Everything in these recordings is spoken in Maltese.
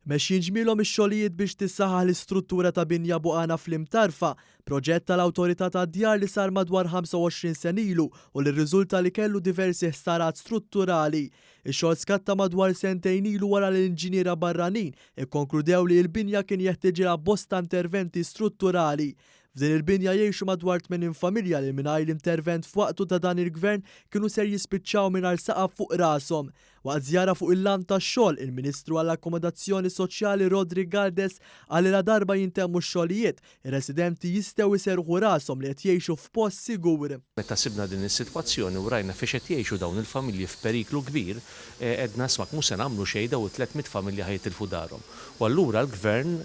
Mexjin ġmielhom ix-xogħlijiet biex tissaħħaħ l-istruttura ta' binja Buqana fl-Imtarfa, proġett tal-Awtorità tad-Djar li sar madwar 25 sena ilu u li rriżulta li kellu diversi ħsarat strutturali. Ix-xogħol skatta madwar sentejn ilu wara li l-inġiniera barranin ikkonkludew li l-binja kien jeħtieġilha bosta interventi strutturali. F'din il-binja jgħixu madwar 80 familja li mingħajr l-intervent f'waqtu ta' dan il-Gvern kienu ser jispiċċaw mingħajr saqaf fuq rashom. Waqt żjara fuq il-lant tax-xogħol, il-Ministru għall-Akkomodazzjoni Soċjali Roderick Galdes qal li ladarba jintemmu x-xogħlijiet, ir-residenti jistgħu jserrħu rashom li qed jgħixu f'post sigur. Meta sibna din is-sitwazzjoni u rajna fiex qed jgħixu dawn il-familji f'periklu kbir, għedna isma' mhux se nagħmlu xejn dawn it-300 familja ħa jitilfu darhom. U allura l-Gvern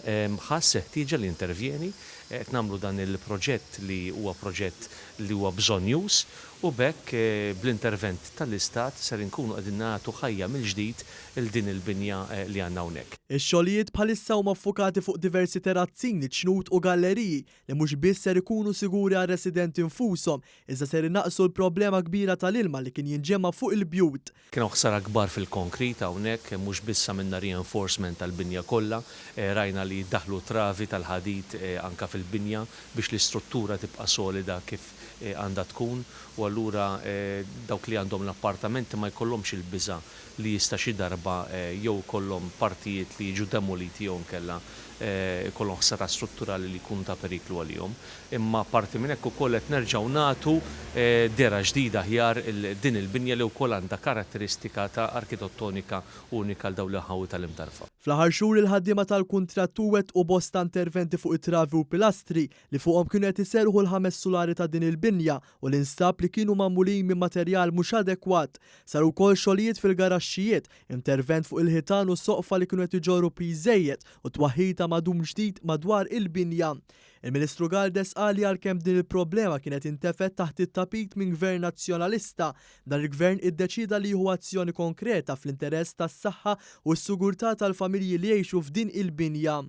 ħass il-ħtieġa li jintervjeni Qed nagħmlu dan il-proġett li huwa proġett li huwa bżonnjuż u b'hekk bl-intervent tal-Istat ser inkunu qegħdin nagħtu ħajja mill-ġdid 'il din il-binja li għandna hawnhekk. Ix-xogħlijiet bħalissa huma ffukati fuq diversi terazzini, ċnut u galleriji li mhux biss ser ikunu siguri għar-residenti nfushom, iżda ser inaqqsu l-problema kbira tal-ilma li kien jinġema' fuq il-bjut. Kien hawn ħsara kbar fil-konkrit hawnhekk, mhux biss għamilna reinforcement tal-binja kollha, rajna li jiddaħħlu travi tal-ħadid anke fil-binja biex l-istruttura tibqa' solida kif għandha tkun u allura dawk li għandhom l-appartamenti ma jkollhomx il-biża' li jista' xi darba jew ikollhom partijiet li jiġu demoliti jew inkella jkollhom ħsarat strutturali li jkunu ta' periklu għalihom. Imma apparti minn hekk ukoll qed nerġgħu nagħtu dehra ġdida aħjar 'il din il-binja li wkoll għandha karatteristika ta' arkitettonika unika għal dawn l-inħawi tal-Imtarfa. Fl-aħħar xhur il-ħaddiema tal-kuntrattu wettqu bosta interventi fuq it-travi u pilastri li fuqhom kienu qed iserrħu l-ħames sulari ta' din il-binja u li nstab li kienu magħmulin minn materjal mhux adekwat. Saru wkoll xogħlijiet fil-garaxxijiet, intervent fuq il-ħitan u soqfa li kienu qed iġorru piż żejjed u twaħħil ta' madum ġdid madwar il-binja. Il-Ministru Galdes qal li għalkemm din il-problema kienet intefgħet taħt it-tapit minn Gvern Nazzjonalista, dan il-Gvern iddeċieda li jieħu azzjoni konkreta fl-interess tas-saħħa u s-sugurtà tal-familji li jgħixu f'din il-binja.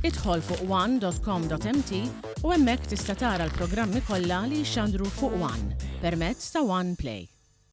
Idħol fuq one.com.mt u hemmhekk tista' tara l-programmi kollha li jixxandru fuq One permezz ta' One Play.